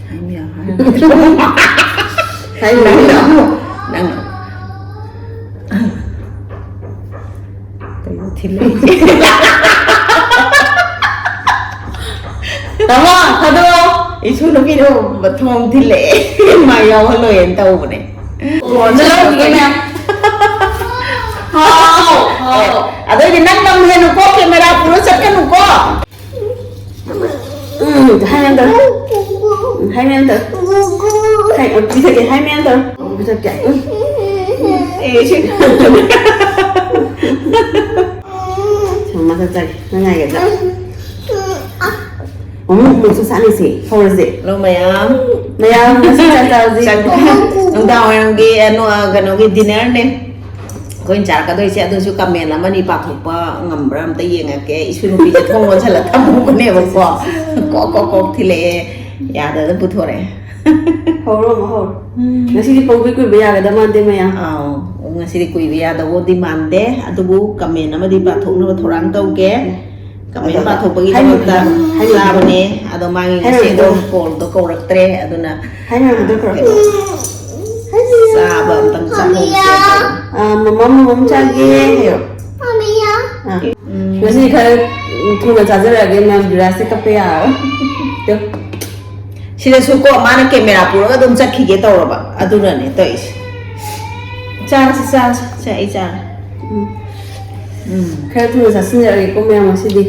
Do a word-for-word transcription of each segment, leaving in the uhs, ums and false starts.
ꯍꯥꯏꯃꯤꯌꯥ, ꯍꯥꯏꯃꯤꯌꯥ꯫ ꯍꯥꯏꯃꯤꯌꯥ꯫ ꯅꯪꯅ ꯑꯃꯨꯛ, ꯅꯪꯅ ꯑꯃꯨꯛ꯫ ꯀꯩꯅꯣ ꯊꯤꯜꯂꯛꯏꯁꯦ? ꯇꯥꯃꯣ, ꯊꯥꯗꯣꯛꯑꯣ꯫ ꯏꯁꯨ ꯅꯨꯄꯤꯗꯣ ꯊꯣꯡ ꯊꯤꯜꯂꯛꯑꯦ꯫ ꯃꯥ ꯌꯥꯎꯍꯜꯂꯣꯏꯅ ꯇꯧꯕꯅꯦ꯫ ꯑꯣ, ꯂꯧꯈꯤꯒꯦ, ꯃꯌꯥꯝ꯫ ꯍꯥꯎ, ꯍꯥꯎ꯫ ꯑꯗꯨꯑꯣꯏꯗꯤ ꯅꯪ ꯂꯝ ꯍꯦꯟꯅꯨꯀꯣ, camera ꯄꯨꯔ ꯆꯠꯀꯅꯨꯀꯣ꯫ ꯎꯝ, ꯍꯥꯏ ꯃꯌꯥꯝ ꯇꯧꯔꯣ꯫ ꯎꯝ, ꯍꯥꯏ ꯃꯌꯥꯝ ꯇꯧꯔꯣ꯫ ꯍꯥꯏ, ꯑ, ꯄꯤꯊꯛꯀꯦ, ꯍꯥꯏ ꯃꯌꯥꯝ ꯇꯧꯔꯣ꯫ ꯑ, ꯄꯤꯊꯛꯀꯦ꯫ ꯎꯝ꯫ ꯑꯦ, ꯁꯤ꯫ ꯁꯨꯝ ꯃꯊꯛ ꯆꯠꯀꯦ꯫ ꯅꯪ ꯉꯥꯏꯒꯗ꯭ꯔꯥ? ꯎꯝ, ꯑꯃꯨꯛꯁꯨ ꯁꯥꯟꯅꯁꯤ꯫ ꯍꯧꯔꯁꯦ꯫ ꯍꯜꯂꯣ, ꯃꯌꯥꯝ꯫ ꯃꯌꯥꯝ, ꯉꯁꯤ ꯆꯥꯛ ꯆꯥꯔꯁꯤ꯫ ꯆꯥꯛ-, ꯅꯨꯡꯗꯥꯡ ꯋꯥꯏꯔꯝꯒꯤ, ꯑ, ꯅꯣ-, ꯑ, ꯀꯩꯅꯣꯒꯤ dinner ꯅꯦ꯫ ꯑꯩꯈꯣꯏꯅ ꯆꯥꯔꯛꯀꯗꯣꯏꯁꯦ꯫ ꯑꯗꯨꯁꯨ comment ꯑꯃꯅꯤ ꯄꯥꯊꯣꯛꯄ ꯉꯝꯕ꯭ꯔꯥ ꯑꯝꯇ ꯌꯦꯡꯉꯛꯀꯦ꯫ ꯏꯁꯨ ꯅꯨꯄꯤꯁꯦ ꯊꯣꯡ ꯂꯣꯟꯁꯜꯂ ꯊꯝꯃꯨꯕꯅꯦꯕꯀꯣ꯫ ꯀꯣꯛ ꯀꯣꯛ ꯀꯣꯛ ꯊꯤꯜꯂꯛꯑꯦ꯫ ꯌꯥꯗꯗꯅ ꯄꯨꯊꯣꯔꯛꯑꯦ꯫ ꯍꯧꯔꯣ, ꯑꯃꯨꯛ ꯍꯧꯔꯣ꯫ ꯎꯝ꯫ ꯉꯁꯤꯗꯤ ꯄꯪꯀꯨꯏ ꯀꯨꯏꯕ ꯌꯥꯒꯗꯕ ꯃꯥꯟꯗꯦ, ꯃꯌꯥꯝ꯫ ꯑꯥꯎ, ꯉꯁꯤꯗꯤ ꯀꯨꯏꯕ ꯌꯥꯗꯧꯕꯗꯤ ꯃꯥꯟꯗꯦ꯫ ꯑꯗꯨꯕꯨ comment ꯑꯃꯗꯤ ꯄꯥꯊꯣꯛꯅꯕ ꯊꯧꯔꯥꯡ ꯇꯧꯒꯦ꯫ ꯎꯝ꯫ Comment ꯑꯗꯣ ꯄꯥꯊꯣꯛꯄꯒꯤꯗꯃꯛꯇ ꯍꯥꯏꯅꯕꯤꯗꯣ, ꯍꯥꯏꯅꯕꯤꯗꯣ꯫ ꯆꯥꯕꯅꯦ꯫ ꯑꯗꯣ ꯃꯥꯒꯤ ꯉꯁꯤ ꯍꯥꯏꯅꯕꯤꯗꯣ꯫ ꯑꯗꯨꯝ call ꯗꯣ ꯀꯧꯔꯛꯇ꯭ꯔꯦ꯫ ꯑꯗꯨꯅ ꯍꯥꯏꯅꯕꯤꯗꯣ ꯈꯔ꯫ ꯆꯥꯕ ꯑꯝꯇꯪ ꯆꯥꯍꯧꯁꯦ꯫ ꯑꯥ, ꯃꯃꯝ, ꯃꯃꯝ ꯆꯥꯒꯦ ꯍꯥꯏꯌꯣ꯫ ꯑꯥ꯫ ꯎꯝ꯫ ꯉꯁꯤ ꯈꯔ ꯊꯨꯅ ꯆꯥꯖꯔꯛꯑꯒꯦ, ꯃꯌꯥꯝ ꯕꯤꯔꯥꯖꯁꯦ ꯀꯞꯄ ꯌꯥꯔꯣꯏ꯫ ꯇꯨ꯫ ꯁꯤꯗꯁꯨ ꯀꯣ, ꯃꯥꯅ camera ꯄꯨꯔꯒ ꯑꯗꯨꯝ ꯆꯠꯈꯤꯒꯦ ꯇꯧꯔꯕ, ꯑꯗꯨꯅꯅꯦ ꯇꯧꯔꯤꯁꯦ꯫ ꯆꯥꯔꯁꯤ, ꯆꯥꯔꯁꯤ꯫ ꯁꯦ, ꯑꯩ ꯆꯥꯔꯦ꯫ ꯎꯝ꯫ ꯎꯝ꯫ ꯈꯔ ꯊꯨꯅ ꯆꯥꯁꯤꯟꯖꯔꯒꯦꯀꯣ, ꯃꯌꯥꯝ, ꯉꯁꯤꯗꯤ꯫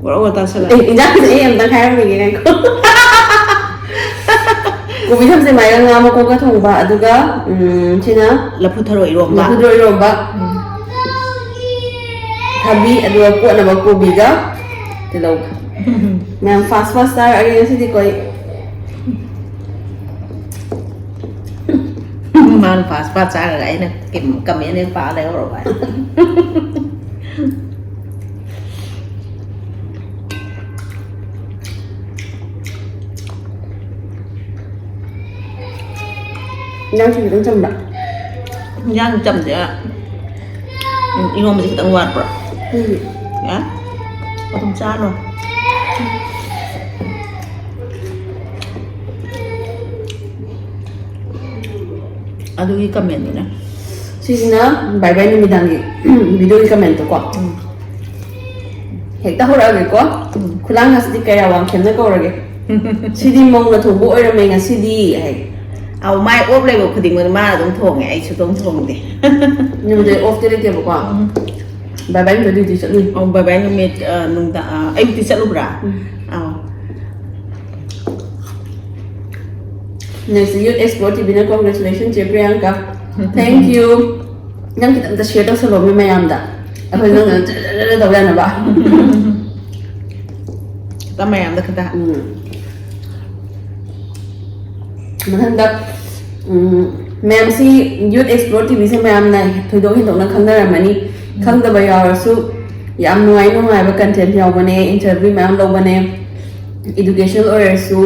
ꯋꯥꯔꯧ ꯋꯥꯇꯥ ꯁꯥꯒꯠꯂꯦ꯫ ꯑꯦ, ꯏꯟꯖꯥꯡꯁꯦ ꯑꯩ ꯑꯝꯇꯪ ꯍꯥꯏꯔꯝꯈꯤꯒꯦ, ꯉꯥꯏꯈꯣ꯫ ꯀꯣꯕꯤ ꯊꯝꯆꯦꯠ ꯃꯥꯏꯔꯦꯟ ꯉꯥ ꯃꯀꯣꯛꯀ ꯊꯣꯡꯕ, ꯑꯗꯨꯒ, ꯎꯝ, ꯁꯤꯅ ꯂꯐꯨ ꯊꯔꯣ ꯏꯔꯣꯝꯕ꯫ ꯂꯐꯨ ꯊꯔꯣ ꯏꯔꯣꯝꯕ꯫ ꯎꯝ꯫ ꯊꯕꯤ, ꯑꯗꯨꯒ ꯀꯣꯠꯅꯕ ꯀꯣꯕꯤꯒ ꯇꯤꯜꯍꯧꯒ꯫ ꯃꯌꯥꯝ fast fast ꯆꯥꯔꯛꯑꯒꯦ ꯉꯁꯤꯗꯤꯀꯣ ꯑꯩ꯫ ꯃꯥꯅ fast fast ꯆꯥꯔꯒ ꯑꯩꯅ comment ꯍꯦꯛ ꯄꯥ ꯂꯩꯍꯧꯔꯕ꯫ ꯏꯟꯖꯥꯡꯁꯨ ꯈꯤꯇꯪ ꯆꯝꯕ꯭ꯔꯥ? ꯏꯟꯖꯥꯡ ꯆꯝꯗꯦ꯫ ꯎꯝ, ꯏꯔꯣꯝꯕꯁꯦ ꯈꯤꯇꯪ ꯋꯥꯠꯄ꯭ꯔꯥ? ꯎꯝ꯫ ꯌꯥ? ꯑꯗꯨꯝ ꯆꯥꯔꯣ꯫ ꯑꯗꯨꯒꯤ ꯀꯃꯦꯟꯗꯨꯅ꯫ ꯁꯤꯁꯤꯅ ꯕꯥꯏ ꯕꯥꯏ ꯅꯨꯃꯤꯗꯥꯡꯒꯤ ꯚꯤꯗꯤꯑꯣꯒꯤ ꯀꯃꯦꯟꯇꯣꯀꯣ꯫ ꯍꯦꯛꯇ ꯍꯧꯔꯛꯑꯒꯦꯀꯣ꯫ ꯈꯨꯂꯥꯡ ꯑꯁꯤꯗꯤ ꯀꯌꯥ ꯋꯥꯡꯈꯦꯝꯅ ꯀꯧꯔꯒꯦ? ꯁꯤꯗꯤ ꯃꯧꯅ ꯊꯣꯡꯕ ꯑꯣꯏꯔꯝꯃꯦ ꯉꯁꯤꯗꯤ ꯍꯥꯏ꯫ ꯑꯧ, ꯃꯥꯏ ꯑꯣꯞ ꯂꯩꯕ ꯈꯨꯗꯤꯡꯃꯛ ꯃꯥꯅ ꯑꯗꯨꯝ ꯊꯣꯡꯉꯦ, ꯑꯩ ꯁꯨꯛꯊꯣꯡ ꯊꯣꯡꯗꯦ꯫ ꯅꯨꯃꯤꯠꯇꯨ ꯑꯣꯐꯇꯤ ꯂꯩꯇꯦꯕꯀꯣ꯫ ꯕꯥꯏ ꯕꯥꯏ ꯅꯨꯃꯤꯠꯇ ꯗ꯭ꯌꯨꯇꯤ ꯆꯠꯂꯨꯏ꯫ ꯑꯧ, ꯕꯥꯏ ꯕꯥꯏ ꯅꯨꯃꯤꯠ, ꯑ, ꯅꯨꯡꯗꯥꯡ, ꯑ, ꯑꯌꯨꯛꯇꯤ ꯆꯠꯂꯨꯕ꯭ꯔꯥ? ꯑꯧ꯫ Next Youth Explore ꯇꯤꯚꯤꯅ congratulations ꯆꯦ ꯄ꯭ꯔꯤꯌꯥꯡꯀꯥ꯫ Thank you꯫ ꯅꯪ ꯈꯤꯇꯪ ꯑꯝꯇ share ꯇꯧꯁꯜꯂꯣ ꯃꯤ ꯃꯌꯥꯝꯗ꯫ ꯑꯩꯈꯣꯏ ꯅꯪꯅ ꯖꯔ ꯖꯔ ꯖꯔ ꯇꯧ ꯌꯥꯅꯕ꯫ ꯈꯤꯇꯪ ꯃꯌꯥꯝꯗ ꯈꯤꯇꯪ꯫ ꯎꯝ꯫ ꯃꯊꯪꯗ, ꯎꯝ, ꯃꯌꯥꯝꯁꯤ Youth Explore ꯇꯤꯚꯤꯁꯦ ꯃꯌꯥꯝꯅ ꯊꯣꯏꯗꯣꯛ ꯍꯦꯟꯗꯣꯛꯅ ꯈꯪꯅꯔꯝꯃꯅꯤ꯫ ꯈꯪꯗꯕ ꯌꯥꯎꯔꯁꯨ ꯌꯥꯝ ꯅꯨꯡꯉꯥꯏ ꯅꯨꯡꯉꯥꯏꯕ content ꯌꯥꯎꯕꯅꯦ, interview ꯃꯌꯥꯝ ꯂꯧꯕꯅꯦ, educational ꯑꯣꯏꯔꯁꯨ,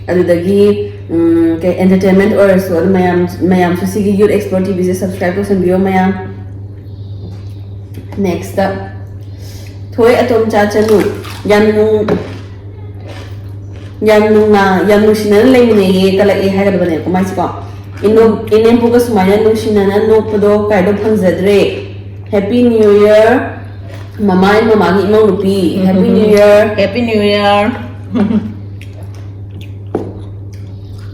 ꯑꯗꯨꯗꯒꯤ, ꯎꯝ, ꯀꯩ, entertainment ꯑꯣꯏꯔꯁꯨ, ꯑꯗꯨ ꯃꯌꯥꯝ, ꯃꯌꯥꯝꯁꯨ ꯁꯤꯒꯤ Youth Explore ꯇꯤꯚꯤꯁꯦ subscribe ꯇꯧꯁꯟꯕꯤꯌꯣ ꯃꯌꯥꯝ꯫ Next, ꯊꯣꯏ ꯑꯇꯣꯝꯆꯥ ꯆꯅꯨ, ꯌꯥꯝ ꯅꯨꯡ-, ꯌꯥꯝ ꯅꯨꯡꯅ, ꯌꯥꯝ ꯅꯨꯡꯁꯤꯅꯅ ꯂꯩꯃꯤꯟꯅꯩꯌꯦ, ꯀꯂꯛꯑꯦ ꯍꯥꯏꯒꯗꯕꯅꯦ ꯀꯃꯥꯏꯁꯤꯀꯣ꯫ ꯏꯅꯣ-, ꯏꯅꯦꯝꯕꯣꯛꯀ ꯁꯨꯃꯥꯏꯅ ꯅꯨꯡꯁꯤꯅꯅ ꯅꯣꯛꯄꯗꯣ ꯀꯥꯏꯗꯣ ꯐꯪꯖꯗ꯭ꯔꯦ꯫ Happy New Year, ꯃꯃꯥ and ꯃꯃꯥꯒꯤ ꯏꯃꯧ ꯅꯨꯄꯤ꯫ Happy New Year꯫ Happy New Year꯫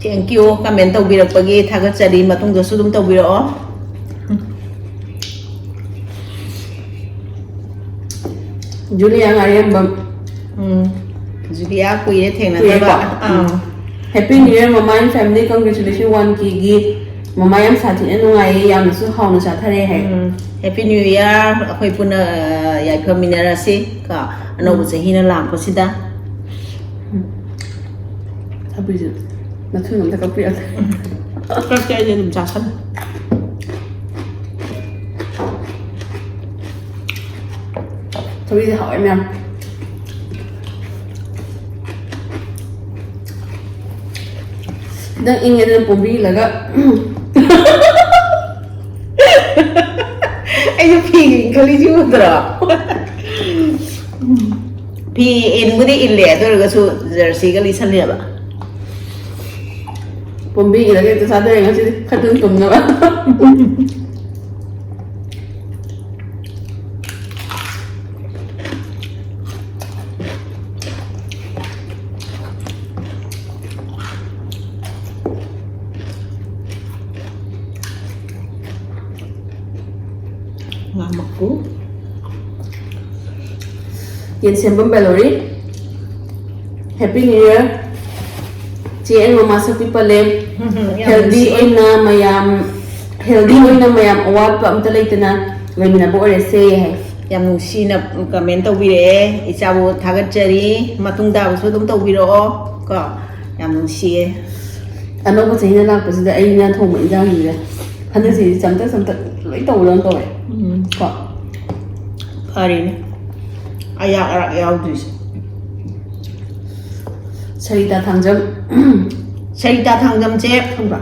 Thank you, comment ꯇꯧꯕꯤꯔꯛꯄꯒꯤ ꯊꯥꯒꯠꯆꯔꯤ꯫ ꯃꯇꯨꯡꯗꯁꯨ ꯑꯗꯨꯝ ꯇꯧꯕꯤꯔꯛꯑꯣ꯫ ꯖꯨꯂꯤꯌꯥ ꯉꯥꯔꯦꯝꯕꯝ꯫ ꯎꯝ, ꯖꯨꯂꯤꯌꯥ ꯀꯨꯏꯔꯦ ꯊꯦꯡꯅꯗꯕ꯫ ꯀꯨꯏꯔꯦꯀꯣ? ꯑꯥ꯫ Happy New Year ꯃꯃꯥ and family, congratulations one K ꯒꯤ꯫ ꯃꯃꯥ ꯌꯥꯝ ꯁꯥꯊꯤꯅ ꯅꯨꯡꯉꯥꯏꯌꯦ, ꯌꯥꯝꯅꯁꯨ ꯍꯥꯎꯅ ꯆꯥꯊꯔꯦ ꯍꯥꯏ꯫ ꯎꯝ, Happy New Year꯫ ꯑꯩꯈꯣꯏ ꯄꯨꯟꯅ, ꯑ, ꯌꯥꯏꯐꯃꯤꯟꯅꯔꯁꯤ ꯀꯣ, ꯑꯅꯧꯕ ꯆꯍꯤꯅ ꯂꯥꯛꯄꯁꯤꯗ꯫ ꯊꯕꯤꯁꯦ ꯃꯊꯨꯟ ꯑꯝꯇ ꯀꯛꯄꯤꯔꯛꯀꯦ꯫ ꯀꯛꯀꯦ, ꯑꯩꯗꯤ ꯑꯗꯨꯝ ꯆꯥꯁꯜꯂꯦ꯫ ꯊꯕꯤꯁꯦ ꯍꯥꯎꯋꯦ ꯃꯌꯥꯝ꯫ ꯈꯤꯇꯪ ꯏꯪꯉꯦ ꯑꯗꯨꯅ ꯄꯣꯝꯕꯤ ꯏꯜꯂꯒ꯫ ꯑꯩꯁꯨ ꯐꯤ ꯏꯟꯈꯠꯂꯤꯁꯤ ꯎꯗ꯭ꯔꯣ? ꯐꯤ ꯏꯟꯕꯨꯗꯤ ꯏꯜꯂꯦ, ꯑꯗꯨ ꯑꯣꯏꯔꯒꯁꯨ ꯖꯔꯁꯤꯒ ꯂꯤꯠꯁꯜꯂꯦꯕ꯫ ꯄꯣꯝꯕꯤꯒꯤꯗ ꯍꯦꯛꯇ ꯆꯥꯊꯔꯦ ꯉꯁꯤꯗꯤ ꯈꯔ ꯊꯨꯅ ꯇꯨꯝꯅꯕ꯫ ꯉꯥ ꯃꯀꯨ꯫ ꯌꯦꯟ ꯁꯦꯝꯕꯝ ꯕꯦꯂꯣꯔꯤ, Happy New Year꯫ ꯆꯦ ꯑꯦꯟ ꯃꯃꯥ ꯁꯛꯄꯤ ꯄꯂꯦꯝ, ꯌꯥꯝ ꯍꯦꯜꯗꯤ ꯅꯨꯡꯁꯤ꯫ ꯑꯣꯏꯅ ꯃꯌꯥꯝ, ꯍꯦꯜꯗꯤ ꯑꯣꯏꯅ ꯃꯌꯥꯝ ꯑꯋꯥꯠꯄ ꯑꯝꯇ ꯂꯩꯇꯅ ꯂꯩꯃꯤꯟꯅꯕ ꯑꯣꯏꯔꯁꯦ ꯍꯥꯏ꯫ ꯌꯥꯝ ꯅꯨꯡꯁꯤꯅ ꯀꯃꯦꯟ ꯇꯧꯕꯤꯔꯛꯑꯦ꯫ ꯏꯆꯥꯕꯨ ꯊꯥꯒꯠꯆꯔꯤ꯫ ꯃꯇꯨꯡ ꯇꯥꯕꯁꯨ ꯑꯗꯨꯝ ꯇꯧꯕꯤꯔꯛꯑꯣ ꯀꯣ꯫ ꯌꯥꯝ ꯅꯨꯡꯁꯤꯌꯦ꯫ ꯑꯅꯧꯕ ꯆꯍꯤꯅ ꯂꯥꯛꯄꯁꯤꯗ ꯑꯩꯅ ꯊꯣꯡꯕ ꯏꯟꯖꯥꯡꯁꯤꯡꯁꯦ ꯍꯟꯗꯛ ꯆꯍꯤꯗꯤ ꯆꯝꯇꯛ ꯆꯝꯇꯛ ꯂꯣꯏ ꯇꯧꯕꯗꯧꯅ ꯇꯧꯋꯦ꯫ ꯎꯝ꯫ ꯀꯣ꯫ ꯐꯔꯦꯅꯦ꯫ ꯑꯌꯥꯛ ꯑꯔꯥꯛ ꯌꯥꯎꯗ꯭ꯔꯤꯁꯦ꯫ ꯁꯔꯤꯇꯥ ꯊꯥꯡꯖꯝ꯫ ꯁꯔꯤꯇꯥ ꯊꯥꯡꯖꯝꯁꯦ ꯈꯪꯕ꯭ꯔꯥ?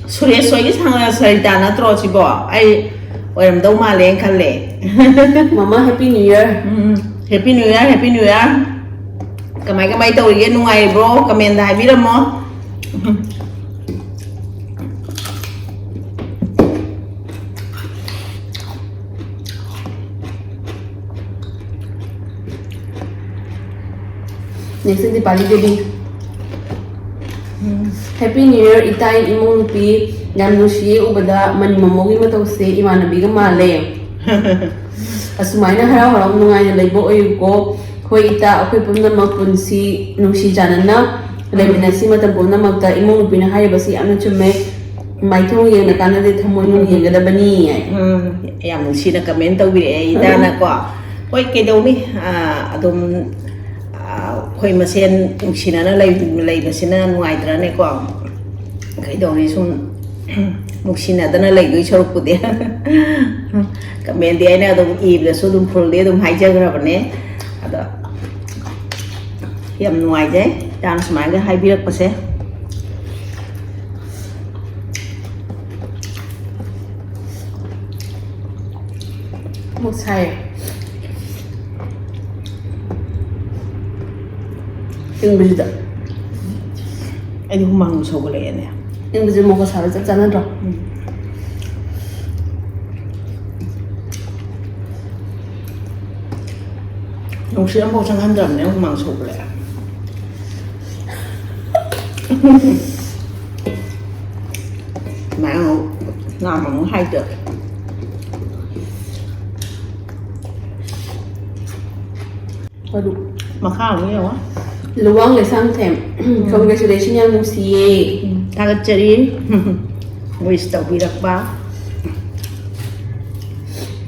ꯁꯨꯔꯦꯁ ꯍꯣꯏꯒꯤ ꯁꯥꯡꯅ ꯁꯔꯤꯇꯥ ꯅꯠꯇ꯭ꯔꯣ ꯁꯤꯕꯣ? ꯑꯩ ꯑꯣꯏꯔꯝꯗꯧ ꯃꯥꯜꯂꯦꯅ ꯈꯜꯂꯦ꯫ ꯃꯃꯥ, Happy New Year꯫ ꯎꯝ, Happy New Year, Happy New Year꯫ ꯀꯃꯥꯏ ꯀꯃꯥꯏ ꯇꯧꯔꯤꯒꯦ? ꯅꯨꯡꯉꯥꯏꯔꯤꯕ꯭ꯔꯣ? ꯀꯃꯦꯟꯗ ꯍꯥꯏꯕꯤꯔꯝꯃꯣ꯫ Next ꯗꯤꯄꯥꯂꯤ ꯗꯦꯕꯤ꯫ ꯎꯝ꯫ Happy New Year ꯏꯇꯥ ꯏꯃꯧ ꯅꯨꯄꯤ꯫ ꯌꯥꯝ ꯅꯨꯡꯁꯤꯌꯦ ꯎꯕꯗ, ꯃꯅꯤ ꯃꯃꯧꯒꯤ ꯃꯇꯧꯁꯦ ꯏꯃꯥꯟꯅꯕꯤꯒ ꯃꯥꯜꯂꯦ꯫ ꯑꯁꯨꯃꯥꯏꯅ ꯍꯔꯥꯎ ꯍꯔꯥꯎ ꯅꯨꯡꯉꯥꯏꯅ ꯂꯩꯕ ꯑꯣꯏꯌꯨꯀꯣ꯫ ꯍꯣꯏ ꯏꯇꯥ, ꯑꯩꯈꯣꯏ ꯄꯨꯝꯅꯃꯛ ꯄꯨꯟꯁꯤ ꯅꯨꯡꯁꯤ ꯆꯥꯟꯅꯅ ꯂꯩꯃꯤꯟꯅꯁꯤ꯫ ꯃꯇꯝ ꯄꯨꯝꯅꯃꯛꯇ ꯏꯃꯧ ꯅꯨꯄꯤꯅ ꯍꯥꯏꯔꯤꯕꯁꯤ ꯌꯥꯝꯅ ꯆꯨꯝꯃꯦ꯫ ꯃꯥꯏꯊꯣꯡ ꯌꯦꯡꯅ ꯀꯥꯟꯅꯗꯦ, ꯊꯃꯣꯏꯅꯨꯡ ꯌꯦꯡꯒꯗꯕꯅꯤ ꯍꯥꯏ꯫ ꯎꯝ, ꯌꯥꯝ ꯅꯨꯡꯁꯤꯅ ꯀꯃꯦꯟ ꯇꯧꯕꯤꯔꯛꯑꯦ ꯏꯇꯥꯅꯀꯣ꯫ ꯍꯣꯏ, ꯀꯩꯗꯧꯅꯤ? ꯑꯥ, ꯑꯗꯨꯝ, ꯑꯥ, ꯑꯩꯈꯣꯏ ꯃꯁꯦꯟ ꯅꯨꯡꯁꯤꯅꯅ ꯂꯩ-, ꯂꯩꯕꯁꯤꯅ ꯅꯨꯡꯉꯥꯏꯇ꯭ꯔꯅꯦꯀꯣ? ꯀꯩꯗꯧꯅꯤ, ꯁꯨꯝ ꯅꯨꯡꯁꯤꯅꯗꯅ ꯂꯩꯗꯣꯏ ꯁꯔꯨꯛꯄꯨꯗꯤ꯫ ꯀꯃꯦꯟꯗꯤ ꯑꯩꯅ ꯑꯗꯨꯝ ꯏꯕꯗꯁꯨ ꯑꯗꯨꯝ ꯐꯨꯜꯗꯤ ꯑꯗꯨꯝ ꯍꯥꯏꯖꯈ꯭ꯔꯕꯅꯦ꯫ ꯑꯗꯣ ꯌꯥꯝ ꯅꯨꯡꯉꯥꯏꯖꯩ ꯏꯇꯥꯅ ꯁꯨꯃꯥꯏꯅ ꯍꯥꯏꯕꯤꯔꯛꯄꯁꯦ꯫ ꯑꯃꯨꯛ ꯁꯥꯏꯌꯦ꯫ ꯏꯪꯕꯁꯤꯗ꯫ ꯑꯩꯗꯤ ꯍꯨꯃꯥꯡ ꯁꯧꯒꯠꯂꯛꯑꯦꯅꯦ꯫ ꯅꯪꯕꯨꯁꯨ ꯃꯣꯔꯣꯛ ꯁꯥꯕ ꯆꯞ ꯆꯥꯟꯅꯗ꯭ꯔꯣ? ꯅꯨꯡꯁꯤꯠ ꯑꯃꯐꯥꯎ ꯆꯪꯍꯟꯗ꯭ꯔꯕꯅꯦ, ꯍꯨꯃꯥꯡ ꯁꯧꯒꯠꯂꯛꯑꯦ꯫ ꯁꯨꯃꯥꯏꯅ ꯑꯃꯨꯛ ꯉꯥ ꯑꯃꯨꯛ ꯍꯥꯏꯗꯣꯛꯑꯦ꯫ ꯑꯗꯨ ꯃꯈꯥ ꯑꯃꯨꯛ ꯌꯦꯡꯉꯣ꯫ ꯂꯨꯋꯥꯡ ꯂꯩꯁꯥꯡꯊꯦꯝ, congratulation, ꯌꯥꯝ ꯅꯨꯡꯁꯤꯌꯦ꯫ ꯎꯝ, ꯊꯥꯒꯠꯆꯔꯤ꯫ Wish ꯇꯧꯕꯤꯔꯛꯄ꯫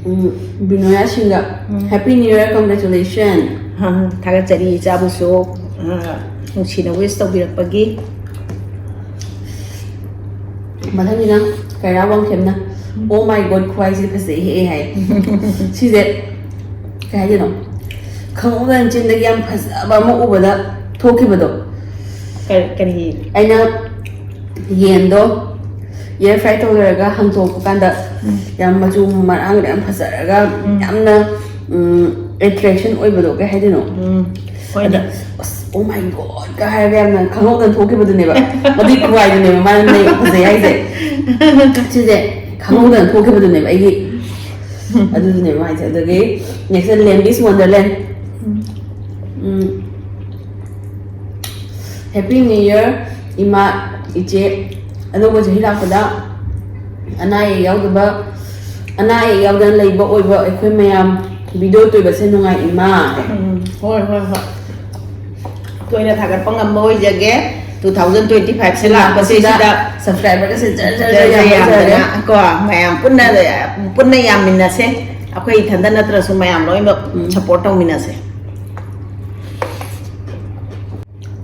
ꯎꯝ, ꯕꯤꯅꯣꯌꯥ ꯁꯤꯡꯒ, ꯎꯝ꯫ Happy New Year, congratulation꯫ ꯑ, ꯊꯥꯒꯠꯆꯔꯤ ꯏꯆꯥꯕꯨꯁꯨ, ꯑ, ꯅꯨꯡꯁꯤꯅ wish ꯇꯧꯕꯤꯔꯛꯄꯒꯤ꯫ ꯃꯊꯪꯒꯤꯅ ꯀꯩꯔꯥ ꯋꯥꯡꯈꯦꯝꯅ, "Oh my God, ꯈꯨꯍꯥꯏꯁꯤꯗꯤ ꯐꯖꯩꯍꯦ" ꯍꯥꯏ꯫ ꯁꯤꯁꯦ ꯀꯩ ꯍꯥꯏꯗꯣꯏꯅꯣ, ꯈꯪꯍꯧꯗꯅ ꯆꯤꯟꯗꯒꯤ ꯌꯥꯝ ꯐꯖꯕ ꯑꯃ ꯎꯕꯗ ꯊꯣꯛꯈꯤꯕꯗꯣ꯫ ꯀꯔꯤ, ꯀꯔꯤ? ꯑꯩꯅ ꯌꯦꯟꯗꯣ air fry ꯇꯧ ꯂꯣꯏꯔꯒ ꯍꯥꯡꯇꯣꯛꯄ ꯀꯥꯟꯗ, ꯎꯝ꯫ ꯌꯥꯝ ꯃꯆꯨ ꯃꯔꯥꯡ ꯌꯥꯝ ꯐꯖꯔꯒ, ꯎꯝ꯫ ꯌꯥꯝꯅ, ꯎꯝ, attraction ꯑꯣꯏꯕꯗꯣ, ꯀꯩ ꯍꯥꯏꯗꯣꯏꯅꯣ? ꯎꯝ, ꯍꯣꯏꯅꯦ꯫ ꯑꯗ, "ꯑꯁ, oh my God" ꯀ ꯍꯥꯏꯔꯒ ꯌꯥꯝꯅ ꯈꯪꯍꯧꯗꯅ ꯊꯣꯛꯈꯤꯕꯗꯨꯅꯦꯕ꯫ ꯃꯗꯨꯒꯤ ꯈꯨꯍꯥꯏꯗꯨꯅꯦꯕ ꯃꯥꯅ ꯅꯩ ꯐꯖꯩ ꯍꯥꯏꯁꯦ꯫ ꯁꯤꯁꯦ ꯈꯪꯍꯧꯗꯅ ꯊꯣꯛꯈꯤꯕꯗꯨꯅꯦꯕ ꯑꯩꯒꯤ꯫ ꯑꯗꯨꯗꯨꯅꯦꯕ ꯍꯥꯏꯁꯦ꯫ ꯑꯗꯒꯤ next Lambie's Wonderland꯫ ꯎꯝ꯫ ꯎꯝ꯫ Happy New Year, ꯏꯃꯥ, ꯏꯆꯦ꯫ ꯑꯅꯧꯕ ꯆꯍꯤ ꯂꯥꯛꯄꯗ ꯑꯅꯥ ꯑꯌꯦꯛ ꯌꯥꯎꯗꯕ, ꯑꯅꯥ ꯑꯌꯦꯛ ꯌꯥꯎꯗꯅ ꯂꯩꯕ ꯑꯣꯏꯕ ꯑꯩꯈꯣꯏ ꯃꯌꯥꯝ video ꯇꯧꯕꯁꯦ ꯅꯨꯡꯉꯥꯏ, ꯏꯃꯥ꯫ ꯎꯝ, ꯍꯣꯏ, ꯍꯣꯏ, ꯍꯣꯏ꯫ ꯇꯣꯏꯅ ꯊꯥꯒꯠꯄ ꯉꯝꯕ ꯑꯣꯏꯖꯒꯦ꯫ Two thousand twenty five ꯁꯦ ꯂꯥꯛꯄꯁꯤꯗ subscriber ꯒꯁꯦ ꯖꯔ ꯖꯔ ꯖꯔ ꯖꯔ ꯖꯔ ꯌꯥꯝꯖꯔꯦ꯫ ꯌꯥꯝꯗꯅ ꯀꯣ, ꯃꯌꯥꯝ ꯄꯨꯟꯅ, ꯄꯨꯟꯅ ꯌꯥꯝꯃꯤꯟꯅꯁꯦ꯫ ꯑꯩꯈꯣꯏ ꯏꯊꯟꯇ ꯅꯠꯇ꯭ꯔꯁꯨ ꯃꯌꯥꯝ ꯂꯣꯏꯅꯃꯛ ꯎꯝ꯫ Support ꯇꯧꯃꯤꯟꯅꯁꯦ꯫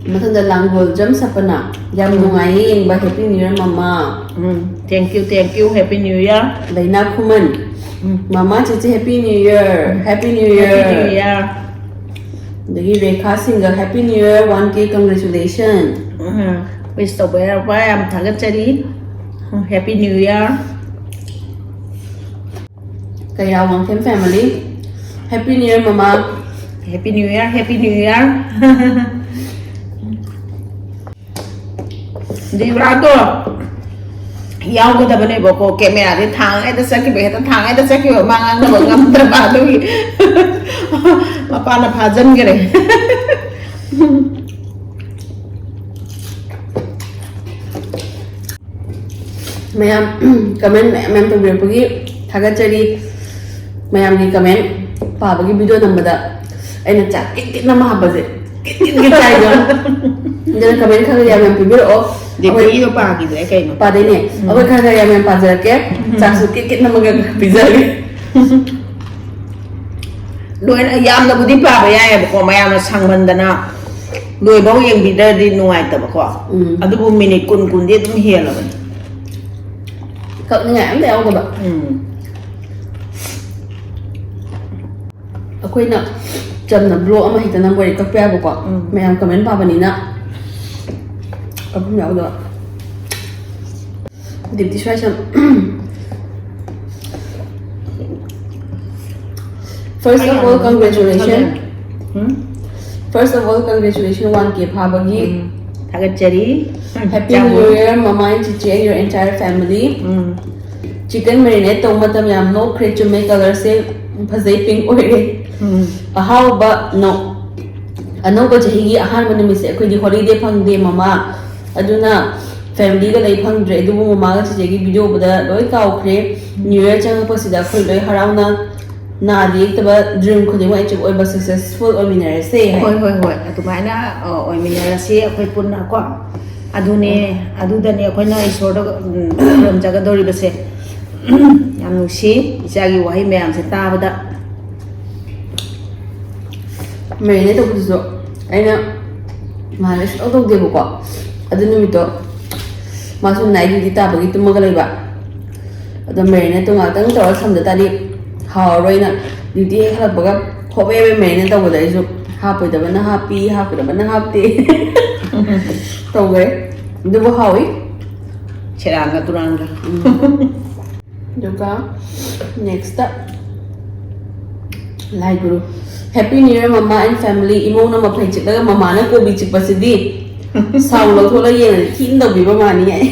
ꯃꯊꯪꯗ ꯂꯥꯡꯒꯣꯜꯖꯝ ꯁꯄꯅ, "ꯌꯥꯝ ꯎꯝ꯫ ꯅꯨꯡꯉꯥꯏꯌꯦ ꯌꯦꯡꯕ, Happy New Year, ꯃꯃꯥ"꯫ ꯎꯝ, thank you, thank you, Happy New Year꯫ ꯂꯩꯅꯥ ꯈꯨꯃꯟ, ꯎꯝ꯫ "ꯃꯃꯥ, ꯆꯤꯆꯦ, Happy New Year, Happy New Year"꯫ Happy New Year꯫ ꯑꯗꯒꯤ ꯔꯦꯈꯥ ꯁꯤꯡꯒ, "Happy New Year, one K, congratulation"꯫ ꯎꯝ, wish ꯇꯧꯕ ꯌꯥꯔꯛꯄ ꯌꯥꯝ ꯊꯥꯒꯠꯆꯔꯤ꯫ ꯎꯝ, Happy New Year꯫ ꯀꯩꯔꯥ Wangkhem family, "Happy New Year, ꯃꯃꯥ"꯫ Happy New Year, Happy New Year꯫ ꯗꯤꯕ꯭ꯔꯥꯗꯣ ꯌꯥꯎꯒꯗꯕꯅꯦꯕꯀꯣ, ꯀꯦꯃꯦꯔꯥꯗꯤ ꯊꯥꯡ ꯍꯦꯛꯇ ꯆꯠꯈꯤꯕ, ꯍꯦꯛꯇ ꯊꯥꯡ ꯍꯦꯛꯇ ꯆꯠꯈꯤꯕ, ꯃꯥ ꯉꯥꯡꯅꯕ ꯉꯝꯗ꯭ꯔꯕ, ꯑꯗꯨꯒꯤ ꯃꯄꯥꯅ ꯐꯥꯖꯟꯈꯔꯦ꯫ ꯃꯌꯥꯝ ꯀꯃꯦꯟ ꯃꯌꯥꯝ ꯃꯌꯥꯝ ꯇꯧꯕꯤꯔꯛꯄꯒꯤ ꯊꯥꯒꯠꯆꯔꯤ꯫ ꯃꯌꯥꯝꯒꯤ ꯀꯃꯦꯟ ꯄꯥꯕꯒꯤ ꯚꯤꯗꯤꯑꯣ ꯅꯝꯕꯗ ꯑꯩꯅ ꯆꯥꯛ ꯀꯤꯠ ꯀꯤꯠ ꯅꯝꯃ ꯍꯥꯞꯄꯁꯦ, ꯀꯤꯠ ꯀꯤꯠ ꯀꯤꯠ ꯆꯥꯏꯗꯣ꯫ ꯑꯗꯨꯅ ꯀꯃꯦꯟ ꯈꯔ ꯌꯥꯝ ꯌꯥꯝ ꯄꯤꯕꯤꯔꯛꯑꯣ꯫ ꯑꯩꯈꯣꯏ ꯗꯦꯕꯤꯗꯣ ꯄꯥꯈꯤꯗ꯭ꯔꯦ ꯀꯩꯅꯣ? ꯄꯥꯗꯣꯏꯅꯦ꯫ ꯎꯝ꯫ ꯑꯩꯈꯣꯏ ꯈꯔ ꯈꯔ ꯌꯥꯝ ꯌꯥꯝ ꯄꯥꯖꯔꯛꯀꯦ꯫ ꯎꯝ꯫ ꯆꯥꯛꯁꯨ ꯀꯤꯠ ꯀꯤꯠ ꯅꯝꯃꯒ ꯄꯤꯖꯒꯦ꯫ ꯂꯣꯏꯅ ꯌꯥꯝꯅꯕꯨꯗꯤ ꯄꯥꯕ ꯌꯥꯏꯑꯕꯀꯣ, ꯃꯌꯥꯝꯅ ꯁꯥꯡꯃꯟꯗꯅ ꯂꯣꯏꯐꯥꯎ ꯌꯦꯡꯕꯤꯗ꯭ꯔꯗꯤ ꯅꯨꯡꯉꯥꯏꯇꯕꯀꯣ꯫ ꯎꯝ꯫ ꯑꯗꯨꯕꯨ ꯃꯤꯅꯤꯠ ꯀꯨꯟ, ꯀꯨꯟꯗꯤ ꯑꯗꯨꯝ ꯍꯦꯜꯂꯕꯅꯤ꯫ ꯀꯛꯅꯤꯡꯉꯥꯏ ꯑꯝꯇ ꯌꯥꯎꯗꯕ꯫ ꯎꯝ꯫ ꯑꯩꯈꯣꯏꯅ ꯆꯝꯅ ꯕ꯭ꯂꯣꯛ ꯑꯃ ꯍꯦꯛꯇ ꯅꯝꯕ ꯑꯣꯏꯔꯗꯤ ꯀꯛꯄ ꯌꯥꯕꯀꯣ꯫ ꯎꯝ꯫ ꯃꯌꯥꯝ ꯀꯃꯦꯟ ꯄꯥꯕꯅꯤꯅ ꯀꯛꯐꯝ ꯌꯥꯎꯗꯕ꯫ ꯗꯤꯞꯇꯤ ꯁ꯭ꯋꯥꯏꯁꯝ꯫ First of all, congratulations. Um? First of all, congratulations, one K ꯐꯥꯕꯒꯤ꯫ ꯎꯝ꯫ ꯊꯥꯒꯠꯆꯔꯤ꯫ Happy New Year, ꯃꯃꯥ and ꯆꯤꯆꯦ and your entire family. Um. Chicken marinate ꯇꯧꯕ ꯃꯇꯝ ꯌꯥꯝ ꯂꯧꯈ꯭ꯔꯦ, ꯆꯨꯝꯃꯦ, colourꯁꯦ ꯐꯖꯩ, pink ꯑꯣꯏꯔꯦ꯫ ꯎꯝ꯫ ꯑꯍꯥꯎꯕ, no, ꯑꯅꯧꯕ ꯆꯍꯤꯒꯤ ꯑꯍꯥꯟꯕ ꯅꯨꯃꯤꯠꯁꯦ ꯑꯩꯈꯣꯏꯗꯤ holiday ꯐꯪꯗꯦ, ꯃꯃꯥ, ꯑꯗꯨꯅ familyꯒ ꯂꯩ ꯐꯪꯗ꯭ꯔꯦ꯫ ꯑꯗꯨꯕꯨ ꯃꯃꯥꯒ ꯆꯤꯆꯦꯒꯤ video ꯎꯕꯗ ꯂꯣꯏ ꯀꯥꯎꯈ꯭ꯔꯦ꯫ New Year ꯆꯪꯉꯛꯄꯁꯤꯗ ꯑꯩꯈꯣꯏ ꯂꯣꯏ ꯍꯔꯥꯎꯅ ꯅꯥꯗ ꯌꯦꯛꯇꯕ dream ꯈꯨꯗꯤꯡꯃꯛ achieve ꯑꯣꯏꯕ successful ꯑꯣꯏꯃꯤꯟꯅꯔꯁꯦ ꯍꯥꯏ꯫ ꯍꯣꯏ, ꯍꯣꯏ, ꯍꯣꯏ, ꯑꯗꯨꯃꯥꯏꯅ, ꯑ, ꯑꯣꯏꯃꯤꯟꯅꯔꯁꯤ ꯑꯩꯈꯣꯏ ꯄꯨꯟꯅ ꯀꯣ꯫ ꯑꯗꯨꯅꯦ, ꯎꯝ꯫ ꯑꯗꯨꯗꯅꯦ ꯑꯩꯈꯣꯏꯅ ꯏꯁꯣꯔꯗ, ꯎꯝ, ꯈꯨꯔꯨꯝꯖꯒꯗꯧꯔꯤꯕꯁꯦ꯫ ꯌꯥꯝ ꯅꯨꯡꯁꯤ ꯏꯆꯥꯒꯤ ꯋꯥꯍꯩ ꯃꯌꯥꯝꯁꯦ ꯇꯥꯕꯗ꯫ Marinate ꯇꯧꯕꯗꯨꯁꯨ ꯑꯩꯅ ꯅꯍꯥꯟ ꯁꯨꯡꯇꯧ ꯇꯧꯗꯦꯕꯀꯣ꯫ ꯑꯗꯨ ꯅꯨꯃꯤꯠꯇꯣ ꯃꯥꯁꯨ night duty ꯇꯥꯕꯒꯤ ꯇꯨꯝꯃꯒ ꯂꯩꯕ꯫ ꯑꯗꯣ marinateꯇꯣ ꯉꯥꯛꯇꯪ ꯇꯧꯔ ꯊꯝꯗ ꯇꯥꯔꯗꯤ ꯍꯥꯎꯔꯔꯣꯏꯅ duty ꯍꯦꯛ ꯍꯜꯂꯛꯄꯒ ꯍꯣꯕꯦ ꯍꯣꯕꯦ marinate ꯇꯧꯕꯗ ꯑꯩꯁꯨ ꯍꯥꯞꯄꯣꯏꯗꯕꯅ ꯍꯥꯞꯄꯤ, ꯍꯥꯞꯀꯗꯕꯅ ꯍꯥꯞꯇꯦ ꯇꯧꯈ꯭ꯔꯦ꯫ ꯑꯗꯨꯕꯨ ꯍꯥꯎꯏ꯫ ꯁꯦꯔꯥꯟꯒ ꯇꯨꯔꯥꯟꯒ꯫ ꯎꯝ꯫ ꯑꯗꯨꯒ next, ꯂꯥꯏ ꯒꯨꯔꯨ꯫ Happy New Year, ꯃꯃꯥ and family꯫ ꯏꯃꯧꯅ ꯃꯐꯩ ꯆꯤꯛꯂꯒ ꯃꯃꯥꯅ ꯀꯣꯕꯤ ꯆꯤꯛꯄꯁꯤꯗꯤ꯫ ꯁꯥꯎꯟ ꯂꯧꯊꯣꯛꯂꯒ ꯌꯦꯡꯉꯗꯤ ꯊꯤꯅ ꯇꯧꯕꯤꯕ ꯃꯥꯅꯤ ꯑꯩ꯫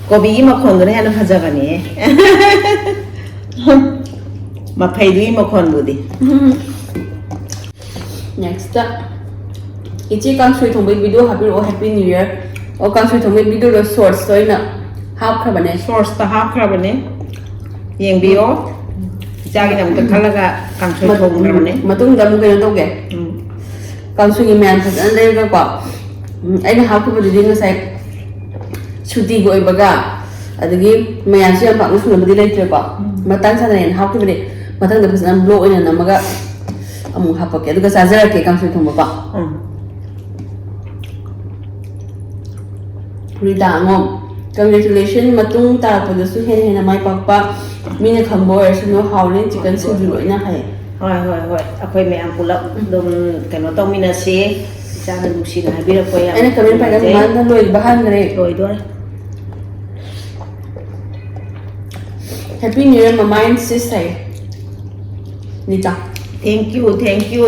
ꯀꯣꯕꯤꯒꯤ ꯃꯈꯣꯟꯗꯨꯅ ꯍꯦꯟꯅ ꯐꯖꯕꯅꯦ꯫ ꯃꯐꯩꯗꯨꯒꯤ ꯃꯈꯣꯟꯕꯨꯗꯤ꯫ Next, ꯏꯆꯦ ꯀꯥꯡꯁꯣꯏ ꯊꯣꯡꯕꯒꯤ ꯚꯤꯗꯤꯑꯣ ꯍꯥꯞꯄꯤꯔꯛꯑꯣ, Happy New Year꯫ ꯑꯣ, ꯀꯥꯡꯁꯣꯏ ꯊꯣꯡꯕꯒꯤ ꯚꯤꯗꯤꯑꯣꯗꯣ ꯁꯣꯔꯠꯁꯇ ꯑꯣꯏꯅ ꯍꯥꯞꯈ꯭ꯔꯕꯅꯦ꯫ ꯁꯣꯔꯠꯁꯇ ꯍꯥꯞꯈ꯭ꯔꯕꯅꯦ, ꯌꯦꯡꯕꯤꯌꯣ꯫ ꯏꯆꯥꯒꯤꯗꯃꯛꯇ ꯈꯜꯂꯒ ꯀꯥꯡꯁꯣꯏ ꯃꯠ- ꯊꯣꯡꯈ꯭ꯔꯕꯅꯦ꯫ ꯃꯇꯨꯡꯗ ꯑꯃꯨꯛ ꯀꯩꯅꯣ ꯇꯧꯒꯦ꯫ ꯎꯝ꯫ ꯀꯥꯡꯁꯣꯏꯒꯤ ꯃꯌꯥꯝ ꯐꯖꯅ ꯂꯩꯔꯒꯀꯣ꯫ ꯎꯝ, ꯑꯩꯅ ꯍꯥꯞꯈꯤꯕꯗꯨꯗꯤ ꯉꯁꯥꯏ ꯁꯨꯇꯤꯒꯤ ꯑꯣꯏꯕꯒ, ꯑꯗꯒꯤ ꯃꯌꯥꯝꯁꯨ ꯌꯥꯝ ꯄꯥꯛꯅ ꯁꯨꯅꯕꯗꯤ ꯂꯩꯇ꯭ꯔꯦꯀꯣ꯫ ꯃꯇꯥꯡ ꯆꯥꯗꯅ ꯑꯩꯅ ꯍꯥꯞꯈꯤꯕꯅꯦ꯫ ꯃꯊꯪꯗ ꯐꯖꯅ ꯕ꯭ꯂꯣꯛ ꯑꯣꯏꯅ ꯅꯝꯃꯒ ꯑꯃꯨꯛ ꯍꯥꯞꯄꯛꯀꯦ, ꯑꯗꯨꯒ ꯆꯥꯖꯔꯛꯀꯦ ꯀꯥꯡꯁꯣꯏ ꯊꯣꯡꯕꯀꯣ꯫ ꯎꯝ꯫ ꯔꯤꯇꯥ ꯑꯉꯣꯝ, congratulation, ꯃꯇꯨꯡ ꯇꯥꯔꯛꯄꯗꯁꯨ ꯍꯦꯟꯅ ꯍꯦꯟꯅ ꯃꯥꯏ ꯄꯥꯛꯄ, ꯃꯤꯅ ꯈꯪꯕ ꯑꯣꯏꯔꯁꯅꯨ, ꯍꯥꯎꯔꯦ ꯆꯤꯛꯀꯟ ꯁꯤꯡꯖꯨ ꯂꯣꯏꯅ ꯍꯥꯏꯌꯦ꯫ ꯍꯣꯏ, ꯍꯣꯏ, ꯍꯣꯏ, ꯑꯩꯈꯣꯏ ꯃꯌꯥꯝ ꯄꯨꯂꯞ ꯑꯗꯨꯝ ꯀꯩꯅꯣ ꯇꯧꯃꯤꯟꯅꯁꯤ꯫ ꯏꯆꯥꯅ ꯅꯨꯡꯁꯤꯅ ꯍꯥꯏꯕꯤꯔꯛꯄ ꯌꯥꯝ ꯑꯩꯅ ꯀꯃꯦꯟ ꯄꯥꯏꯒ ꯅꯨꯡꯉꯥꯏꯖꯩ꯫ ꯃꯃꯥꯅ ꯂꯣꯏꯕ ꯍꯥꯟꯈ꯭ꯔꯦ꯫ ꯂꯣꯏꯗꯣꯔꯦ꯫ Happy New Year ꯃꯃꯥ and sis high. Nita. Thank you, thank you꯫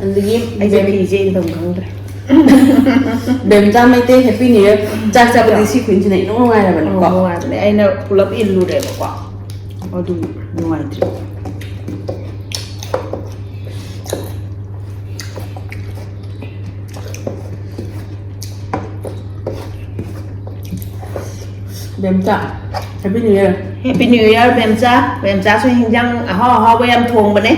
ꯑꯗꯒꯤ ꯑꯩꯁꯦ ꯐꯤꯁꯦ ꯏꯟꯐꯝ ꯈꯪꯗ꯭ꯔꯦ꯫ ꯕꯦꯝꯆꯥ ꯃꯩꯇꯩ Happy New Year꯫ ꯆꯥꯛ ꯆꯥꯕꯗꯤ ꯁꯤ ꯈꯨꯟꯁꯤꯅ ꯏꯅꯨꯡ ꯅꯨꯡꯉꯥꯏꯔꯕꯅꯤꯀꯣ꯫ ꯅꯨꯡꯉꯥꯏꯕꯅꯦ, ꯑꯩꯅ ꯄꯨꯂꯞ ꯏꯜꯂꯨꯔꯦꯕꯀꯣ, ꯑꯗꯨ ꯅꯨꯡꯉꯥꯏꯇ꯭ꯔꯦ꯫ ꯕꯦꯝꯆꯥ, Happy New Year꯫ Happy New Year, ꯕꯦꯝꯆꯥ꯫ ꯕꯦꯝꯆꯥꯁꯨ ꯍꯤꯟꯖꯥꯡ ꯑꯍꯥꯎ ꯑꯍꯥꯎꯕ ꯌꯥꯝ ꯊꯣꯡꯕꯅꯦ꯫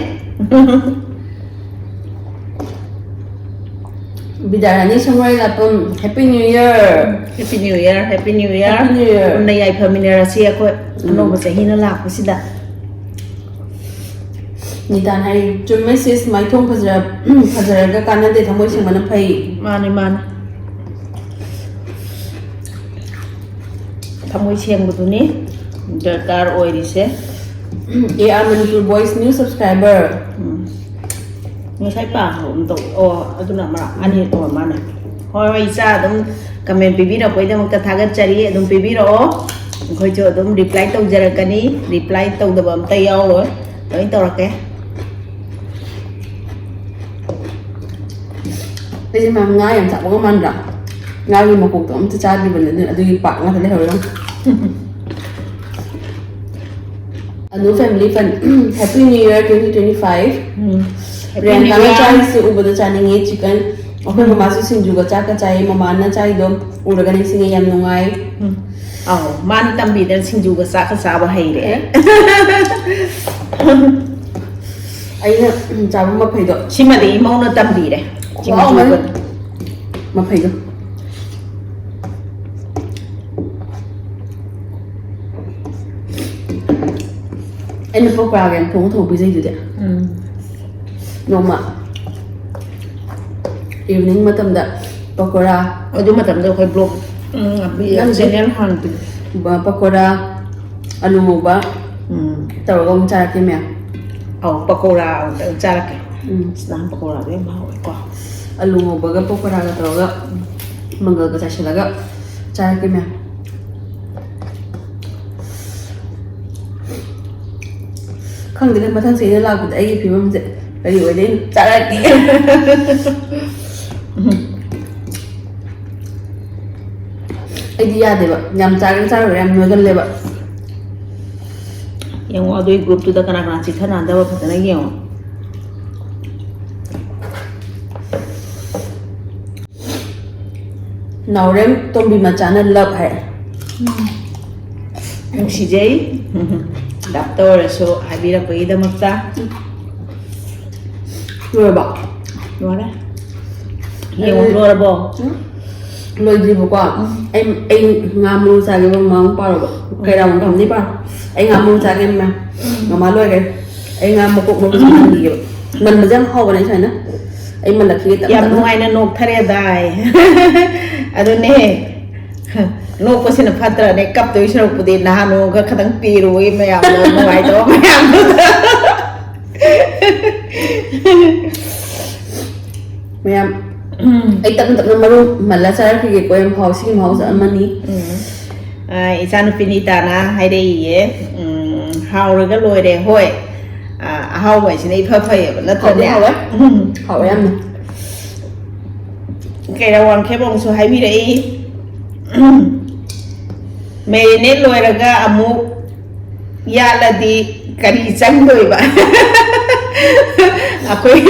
ꯕꯤꯗ꯭ꯌꯥꯔꯥꯅꯤ ꯁꯪꯋꯥꯏ ꯂꯥꯛꯄꯝ, Happy New Year꯫ Happy New Year, Happy New Year꯫ Happy New Year꯫ ꯄꯨꯟꯅ ꯌꯥꯏꯐꯃꯤꯟꯅꯔꯁꯤ ꯑꯩꯈꯣꯏ ꯑꯅꯧꯕ ꯆꯍꯤꯅ ꯂꯥꯛꯄꯁꯤꯗ꯫ ꯅꯤꯇꯥꯅ ꯍꯥꯏ, "ꯆꯨꯝꯃꯦ sis, ꯃꯥꯏꯊꯣꯡ ꯐꯖꯔ-, ꯐꯖꯔꯒ ꯀꯥꯟꯅꯗꯦ, ꯊꯃꯣꯏ ꯁꯦꯡꯕꯅ ꯐꯩ꯫" ꯃꯥꯅꯤ, ꯃꯥꯅꯤ꯫ ꯊꯃꯣꯏ ꯁꯦꯡꯕꯗꯨꯅꯤ ꯗꯔꯀꯥꯔ ꯑꯣꯏꯔꯤꯁꯦ꯫ A R Manipur Boys new subscriber꯫ ꯎꯝ꯫ ꯉꯁꯥꯏ ꯄꯥꯈ꯭ꯔꯕ ꯑꯃ ꯇꯧ꯫ ꯑꯣ, ꯑꯗꯨꯅ ꯑꯃ ꯑꯅꯤ ꯑꯣꯏꯔ ꯃꯥꯅꯦ꯫ ꯍꯣꯏ, ꯍꯣꯏ, ꯏꯆꯥ ꯑꯗꯨꯝ ꯀꯃꯦꯟ ꯄꯤꯕꯤꯔꯛꯄꯒꯤꯗꯃꯛꯇ ꯊꯥꯒꯠꯆꯔꯤ꯫ ꯑꯗꯨꯝ ꯄꯤꯕꯤꯔꯛꯑꯣ, ꯑꯩꯈꯣꯏꯁꯨ ꯑꯗꯨꯝ ꯔꯤꯄ꯭ꯂꯥꯏ ꯇꯧꯖꯔꯛꯀꯅꯤ꯫ ꯔꯤꯄ꯭ꯂꯥꯏ ꯇꯧꯗꯕ ꯑꯝꯇ ꯌꯥꯎꯔꯣꯏ, ꯂꯣꯏ ꯇꯧꯔꯛꯀꯦ꯫ ꯑꯩꯁꯦ ꯃꯌꯥꯝ ꯉꯥ ꯌꯥꯝ ꯆꯥꯕꯒ ꯃꯥꯟꯗ꯭ꯔꯥ? ꯉꯥꯒꯤ ꯃꯀꯣꯛꯇꯣ ꯑꯝꯇ ꯆꯥꯗ꯭ꯔꯤꯕꯅꯦ, ꯑꯗꯨ ꯑꯗꯨꯒꯤ ꯄꯥꯛ ꯉꯥꯛꯇ ꯂꯩꯍꯧꯔꯦ꯫ Anu family fun, Happy New Year twenty twenty five. ꯎꯝ꯫ Happy New Year꯫ ꯄ꯭ꯔꯤꯌꯥꯡꯀꯥꯅ ꯆꯥꯔꯤꯁꯦ ꯎꯕꯗ ꯆꯥꯅꯤꯡꯉꯦ꯫ Chicken, ꯑꯩꯈꯣꯏ ꯃꯃꯥꯁꯨ ꯁꯤꯡꯖꯨꯒ ꯆꯥꯛꯀ ꯆꯥꯏꯌꯦ꯫ ꯃꯃꯥꯅ ꯆꯥꯏꯗꯣ ꯎꯔꯒ ꯅꯤꯡꯁꯤꯡꯉꯦ꯫ ꯌꯥꯝ ꯅꯨꯡꯉꯥꯏ꯫ ꯎꯝ꯫ ꯑꯧ, ꯃꯥꯅ ꯇꯝꯕꯤꯗꯅ ꯁꯤꯡꯖꯨꯒ ꯆꯥꯛꯀ ꯆꯥꯕ ꯍꯩꯔꯦ꯫ ꯑꯦ꯫ ꯑꯩꯅ, ꯎꯝ, ꯆꯥꯕ ꯃꯐꯩꯗꯣ꯫ ꯁꯤꯃꯗꯤ ꯏꯃꯧꯅ ꯇꯝꯕꯤꯔꯦ꯫ ꯈꯨꯍꯥꯎ ꯑꯃꯅꯤ꯫ ꯁꯤꯡꯖꯨꯒ꯫ ꯃꯐꯩꯗꯣ꯫ ꯑꯩꯅ ꯄꯀꯣꯔꯥꯒ ꯌꯥꯝ ꯊꯣꯡ ꯊꯣꯡ ꯄꯤꯖꯩꯗꯨꯗꯤ꯫ ꯎꯝ꯫ ꯅꯣꯡꯃ evening ꯃꯇꯝꯗ ꯄꯀꯣꯔꯥ꯫ ꯑꯗꯨ ꯃꯇꯝꯗ ꯑꯩꯈꯣꯏ blog, ꯎꯝ, ꯅꯪꯗꯤ? Channel ꯍꯥꯡꯗ꯭ꯔꯤ꯫ ꯕ-, ꯄꯀꯣꯔꯥ, ꯑꯂꯨ ꯉꯧꯕ ꯎꯝ꯫ ꯇꯧꯔꯒ ꯑꯃꯨꯛ ꯆꯥꯔꯛꯀꯦ ꯃꯌꯥꯝ꯫ ꯑꯧ, ꯄꯀꯣꯔꯥ ꯑꯃꯨꯛꯇꯪ ꯆꯥꯔꯛꯀꯦ꯫ ꯎꯝ꯫ ꯑꯁ, ꯅꯍꯥꯟ ꯄꯀꯣꯔꯥꯗꯣ ꯌꯥꯝ ꯍꯥꯎꯋꯦꯀꯣ꯫ ꯑꯂꯨ ꯉꯧꯕꯒ ꯄꯀꯣꯔꯥꯒ ꯇꯧꯔꯒ ꯃꯪꯒꯜꯒ ꯆꯥꯏꯁꯤꯜꯂꯒ ꯆꯥꯔꯛꯀꯦ ꯃꯌꯥꯝ꯫ ꯈꯪꯗꯦꯗ, ꯃꯊꯪ ꯆꯍꯤꯗ ꯂꯥꯛꯄꯗ ꯑꯩꯒꯤ ꯐꯤꯕꯝꯁꯦ ꯀꯔꯤ ꯑꯣꯏꯗꯣꯏꯅꯣ? ꯆꯥꯔꯛꯀꯦ꯫ ꯑꯩꯗꯤ ꯌꯥꯗꯦꯕ, ꯌꯥꯝ ꯆꯥꯒꯦꯅ ꯆꯥꯔꯨꯔꯦ, ꯌꯥꯝ ꯅꯣꯏꯒꯜꯂꯦꯕ꯫ ꯌꯦꯡꯉꯣ, ꯑꯗꯨꯒꯤ groupꯇꯨꯗ ꯀꯅꯥ ꯀꯅꯥ ꯆꯤꯠꯊꯅꯗꯕ ꯐꯖꯅ ꯌꯦꯡꯉꯣ꯫ ꯅꯥꯎꯔꯦꯝ ꯇꯣꯝꯕꯤ ꯃꯆꯥꯅ love ꯍꯥꯏ꯫ ꯅꯨꯡꯁꯤꯖꯩ꯫ Love ꯇꯧꯔꯁꯨ ꯍꯥꯏꯕꯤꯔꯛꯄꯒꯤꯗꯃꯛꯇ꯫ ꯂꯣꯏꯔꯕꯣ? ꯂꯣꯏꯔꯦ꯫ ꯌꯦꯡꯉꯣ, ꯑꯩ ꯂꯣꯏꯔꯕꯣ? ꯎꯝ꯫ ꯂꯣꯏꯗ꯭ꯔꯤꯕꯀꯣ꯫ ꯎꯝ꯫ ꯑꯩ, ꯑꯩ ꯉꯥ ꯃꯔꯨ ꯆꯥꯒꯦꯕ, ꯃꯃꯥ ꯄꯥꯔꯣꯕ꯫ ꯀꯩꯔꯥꯎ ꯈꯝꯗꯤ ꯄꯥꯔꯣ꯫ ꯑꯩ ꯉꯥ ꯃꯔꯨ ꯆꯥꯒꯦ, ꯃꯃꯥ꯫ ꯃꯃꯥ ꯂꯣꯏꯔꯦ꯫ ꯑꯩ ꯉꯥ ꯃꯀꯣꯛ ꯃꯔꯨꯁꯦ ꯃꯟꯈꯤꯒꯦꯕ꯫ ꯃꯟꯕꯁꯦ ꯌꯥꯝ ꯍꯥꯎꯕꯅꯦ ꯁꯨꯃꯥꯏꯅ꯫ ꯑꯩ ꯃꯜꯂꯛꯈꯤꯒꯦ ꯇꯞ ꯌꯥꯝ ꯇꯞꯅ꯫ ꯅꯨꯡꯉꯥꯏꯅ ꯅꯣꯛꯊꯔꯦꯗꯥꯏ꯫ ꯑꯗꯨꯅꯦ꯫ ꯅꯣꯛꯄꯁꯤꯅ ꯐꯠꯇ꯭ꯔꯅꯦ, ꯀꯞꯇꯣꯏ ꯁꯔꯨꯛꯄꯨꯗꯤ ꯅꯍꯥꯟ ꯅꯣꯡꯒ ꯈꯇꯪ ꯄꯤꯔꯨꯏ ꯃꯌꯥꯝꯗꯣ, ꯅꯨꯡꯉꯥꯏꯇꯕ ꯃꯌꯥꯝꯗꯨꯗ꯫ ꯃꯌꯥꯝ, ꯎꯝ꯫ ꯑꯩ ꯇꯞꯅ ꯇꯞꯅ ꯃꯔꯨ ꯃꯜꯂ ꯆꯥꯔꯛꯈꯤꯒꯦꯀꯣ, ꯌꯥꯝ ꯍꯥꯎ, ꯁꯤꯒꯤ ꯃꯍꯥꯎꯁꯦ ꯑꯃꯅꯤ꯫ ꯎꯝ꯫ ꯑ, ꯏꯆꯥꯅꯨꯄꯤ ꯅꯤꯇꯥꯅ ꯍꯥꯏꯔꯛꯏꯌꯦ, ꯎꯝ, ꯍꯥꯎꯔꯒ ꯂꯣꯏꯔꯦ꯫ ꯍꯣꯏ, ꯑ, ꯑꯍꯥꯎꯕ ꯍꯥꯏꯁꯤꯅ ꯏꯐ ꯐꯩꯌꯦꯕ, ꯅꯠꯇ꯭ꯔꯅꯦ? ꯍꯥꯎꯗꯤ ꯍꯥꯎꯋꯦ꯫ ꯎꯝ꯫ ꯍꯥꯎꯋꯦ ꯌꯥꯝꯅ꯫ ꯀꯩꯔꯥ ꯋꯥꯡꯈꯦꯝ ꯑꯃꯨꯛꯁꯨ ꯍꯥꯏꯕꯤꯔꯛꯏ꯫ Marinate ꯂꯣꯏꯔꯒ ꯑꯃꯨꯛ ꯌꯥꯠꯂꯗꯤ ꯀꯔꯤ ꯆꯪꯗꯣꯏꯕ? ꯑꯩꯈꯣꯏ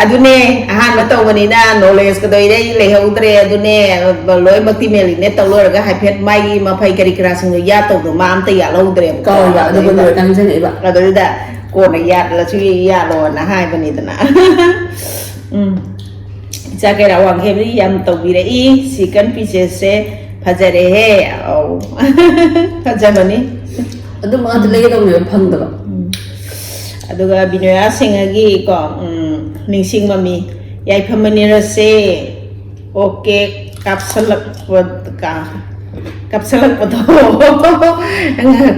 ꯑꯗꯨꯅꯦ, ꯑꯍꯥꯟꯕ ꯇꯧꯕꯅꯤꯅ knowledge ꯀꯗꯣ ꯏꯔꯩ ꯂꯩꯍꯧꯗ꯭ꯔꯦ꯫ ꯑꯗꯨꯅꯦ, ꯂꯣꯏꯅꯃꯛꯇꯤ marinate ꯇꯧ ꯂꯣꯏꯔꯒ ꯍꯥꯏꯐꯦꯠ ꯃꯥꯒꯤ ꯃꯐꯩ ꯀꯔꯤ ꯀꯔꯥꯁꯤꯡꯗꯣ ꯌꯥꯠꯇꯧꯗꯣ ꯃꯥ ꯑꯝꯇ ꯌꯥꯠꯍꯧꯗ꯭ꯔꯦꯕꯀꯣ꯫ ꯀꯥꯎꯏꯕ, ꯑꯗꯨꯒ ꯑꯗꯩꯗ ꯂꯣꯏꯔꯀꯥꯟꯗ ꯅꯤꯡꯁꯤꯡꯉꯛꯏꯕ꯫ ꯑꯗꯨꯗ ꯀꯣꯟꯅ ꯌꯥꯠꯂꯁꯨ ꯌꯥꯠꯂꯣꯅ ꯍꯥꯏꯕꯅꯤꯗꯅ꯫ ꯎꯝ꯫ ꯏꯆꯥ ꯀꯩꯔꯥ ꯋꯥꯡꯈꯩꯕꯤ ꯌꯥꯝ ꯇꯧꯕꯤꯔꯛꯏ꯫ Chicken piecesꯁꯦ ꯐꯖꯔꯦꯍꯦ꯫ ꯑꯧ꯫ ꯐꯖꯕꯅꯤ꯫ ꯑꯗꯨꯝꯕ ꯉꯥꯛꯇ ꯂꯩꯒꯗꯧꯅꯦꯕ ꯐꯪꯗꯕ꯫ ꯎꯝ꯫ ꯑꯗꯨꯒ ꯕꯤꯅꯣꯌꯥ ꯁꯤꯡꯍꯒꯤ ꯀꯣ, ꯎꯝ, ꯅꯤꯡꯁꯤꯡ ꯃꯃꯤ, ꯌꯥꯏꯐꯃꯤꯟꯅꯔꯁꯦ꯫ ꯑꯣꯀꯦ, ꯀꯥꯞꯁꯜꯂꯛꯄ-, ꯀꯥ-, ꯀꯥꯞꯁꯜꯂꯛꯄꯗꯣ꯫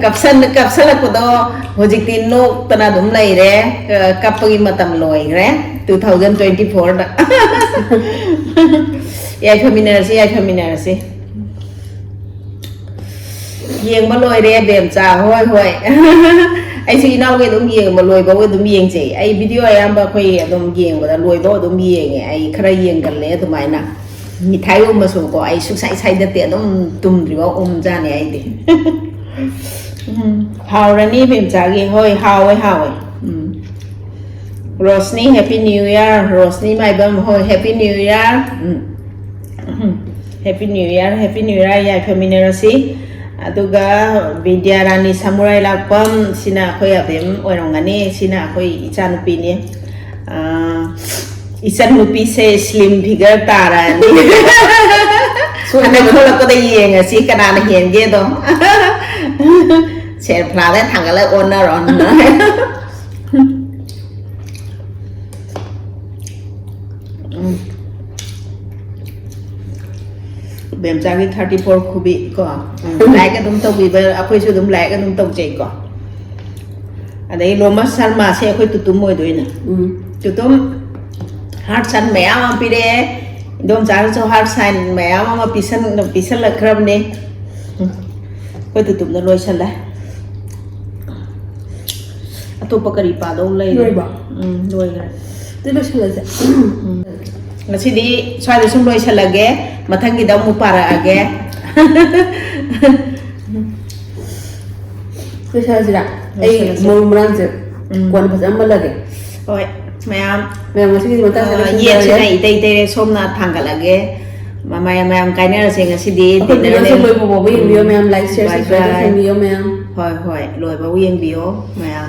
ꯀꯥꯞꯁꯟ-, ꯀꯥꯞꯁꯜꯂꯛꯄꯗꯣ ꯍꯧꯖꯤꯛꯇꯤ ꯅꯣꯛꯇꯅ ꯑꯗꯨꯝ ꯂꯩꯔꯦ꯫ ꯀꯞꯄꯒꯤ ꯃꯇꯝ ꯂꯣꯏꯈ꯭ꯔꯦ꯫ Two thousand twenty fourꯗ꯫ ꯌꯥꯏꯐꯃꯤꯟꯅꯔꯁꯤ, ꯌꯥꯏꯐꯃꯤꯟꯅꯔꯁꯤ꯫ ꯌꯦꯡꯕ ꯂꯣꯏꯔꯦ, ꯕꯦꯝꯆꯥ꯫ ꯍꯣꯏ, ꯍꯣꯏ꯫ ꯑꯩꯁꯨ ꯏꯅꯥꯎꯒꯤ ꯑꯗꯨꯝ ꯌꯦꯡꯕ ꯂꯣꯏꯕꯧ ꯑꯗꯨꯝ ꯌꯦꯡꯖꯩ꯫ ꯑꯩ video ꯑꯌꯥꯝꯕ ꯑꯩꯈꯣꯏ ꯑꯗꯨꯝ ꯌꯦꯡꯕꯗ ꯂꯣꯏꯕꯧ ꯑꯗꯨꯝ ꯌꯦꯡꯉꯦ꯫ ꯑꯩ ꯈꯔ ꯌꯦꯡꯒꯜꯂꯦ ꯑꯗꯨꯃꯥꯏꯅ꯫ ꯃꯤꯊꯥꯏ ꯎꯝꯃꯁꯨꯀꯣ, ꯑꯩ ꯁꯨꯛꯁꯥꯏ ꯁꯥꯏꯗꯠꯇꯦ, ꯑꯗꯨꯝ ꯇꯨꯝꯗ꯭ꯔꯤꯕꯧ ꯎꯝꯖꯥꯅꯦ ꯑꯩꯗꯤ꯫ ꯎꯝ, ꯍꯥꯎꯔꯅꯤ ꯕꯦꯝꯆꯥꯒꯤ꯫ ꯍꯣꯏ, ꯍꯥꯎꯋꯦ, ꯍꯥꯎꯋꯦ꯫ ꯎꯝ꯫ Roshni, Happy New Year꯫ Roshni ꯃꯥꯏꯕꯝ, ꯍꯣꯏ, Happy New Year꯫ ꯎꯝ꯫ ꯎꯝ꯫ Happy New Year, Happy New Year, ꯌꯥꯏꯐꯃꯤꯟꯅꯔꯁꯤ꯫ ꯑꯗꯨꯒ ꯕꯤꯗ꯭ꯌꯥꯔꯥꯅꯤ ꯁꯃꯨꯔꯥꯏ ꯂꯥꯛꯄꯝ, ꯁꯤꯅ ꯑꯩꯈꯣꯏ ꯑꯕꯦꯝ ꯑꯣꯏꯔꯝꯒꯅꯤ, ꯁꯤꯅ ꯑꯩꯈꯣꯏ ꯏꯆꯥꯅꯨꯄꯤꯅꯤ꯫ ꯑꯥ, ꯏꯆꯟ ꯅꯨꯄꯤꯁꯦ slim figure ꯇꯥꯔꯛꯑꯅꯤ꯫ ꯁꯣꯏꯗꯅ꯫ ꯍꯟꯗꯛ ꯊꯣꯛꯂꯛꯄꯗ ꯌꯦꯡꯉꯁꯤ ꯀꯅꯥꯅ ꯍꯦꯟꯒꯦꯗꯣ꯫ ꯁꯦꯜ ꯐ꯭ꯂꯥꯗ ꯊꯥꯡꯒꯠꯂꯒ ꯑꯣꯟꯅꯔꯣ꯫ ꯎꯝ꯫ ꯕꯦꯝꯆꯥꯒꯤ thirty four ꯈꯨꯕꯤ ꯀꯣ꯫ ꯎꯝ, like ꯑꯗꯨꯝ ꯇꯧꯕꯤꯕ, ꯑꯩꯈꯣꯏꯁꯨ ꯑꯗꯨꯝ like ꯑꯗꯨꯝ ꯇꯧꯖꯩꯀꯣ꯫ ꯑꯗꯩ ꯂꯣꯃꯁ ꯁꯔꯃꯁꯦ ꯑꯩꯈꯣꯏ ꯇꯨꯇꯨꯝ ꯑꯣꯏꯗꯣꯏꯅꯦ꯫ ꯎꯝ꯫ ꯇꯨꯇꯨꯝ heart sign ꯃꯌꯥꯝ ꯑꯃ ꯄꯤꯔꯛꯑꯦ꯫ ꯏꯗꯣꯝꯆꯥꯅꯁꯨ heart sign ꯃꯌꯥꯝ ꯑꯃ ꯄꯤꯁꯟ-, ꯄꯤꯁꯜꯂꯛꯈ꯭ꯔꯕꯅꯦ꯫ ꯎꯝ꯫ ꯑꯩꯈꯣꯏ ꯇꯨꯇꯨꯝꯅ ꯂꯣꯏꯁꯜꯂꯦ꯫ ꯑꯇꯣꯞꯄ ꯀꯔꯤ ꯄꯥꯗꯧ ꯂꯩꯔꯤ? ꯂꯣꯏꯔꯕꯣ? ꯎꯝ, ꯂꯣꯏꯈ꯭ꯔꯦ꯫ ꯑꯗꯨ ꯂꯣꯏꯁꯜꯂꯁꯦ꯫ ꯎꯝ꯫ ꯉꯁꯤꯗꯤ ꯁ꯭ꯋꯥꯏꯗ ꯁꯨꯝ ꯂꯣꯏꯁꯤꯜꯂꯒꯦ, ꯃꯊꯪꯒꯤꯗ ꯑꯃꯨꯛ ꯄꯥꯔꯛꯑꯒꯦ꯫ ꯂꯣꯏꯁꯤꯜꯂꯁꯤꯔꯥ? ꯑꯩ ꯂꯣꯏꯁꯤꯜꯂꯁꯤ꯫ ꯃꯔꯨ ꯃꯔꯥꯡꯁꯦ ꯎꯝ꯫ ꯀꯣꯟꯅ ꯐꯖꯅ ꯑꯃꯜꯂꯒꯦ꯫ ꯍꯣꯏ ꯃꯌꯥꯝ, ꯃꯌꯥꯝ, ꯉꯁꯤꯒꯤꯗꯤ ꯃꯇꯥꯡꯁꯤꯗ ꯑ, ꯂꯣꯏꯁꯤꯟꯖꯔꯒꯦ꯫ ꯌꯦꯠꯁꯤꯅ ꯏꯇꯩ ꯇꯩꯔꯦ, ꯁꯣꯝꯅ ꯊꯥꯡꯒꯠꯂꯒꯦ꯫ ꯃ-, ꯃꯌꯥꯝ ꯃꯌꯥꯝ ꯀꯥꯏꯅꯔꯁꯦ ꯉꯁꯤꯗꯤ꯫ ꯑꯩꯈꯣꯏ Dinner ꯚꯤꯗꯤꯑꯣꯁꯦ ꯂꯩ-, ꯂꯣꯏꯕ ꯐꯥꯎꯕ ꯌꯦꯡꯕꯤꯌꯣ ꯎꯝ꯫ ꯃꯌꯥꯝ, like, share, Bye subscribe bye. ꯇꯧꯁꯟꯕꯤꯌꯣ ꯃꯌꯥꯝ꯫ ꯍꯣꯏ ꯍꯣꯏ, ꯂꯣꯏꯕꯕꯨ ꯌꯦꯡꯕꯤꯌꯣ ꯃꯌꯥꯝ꯫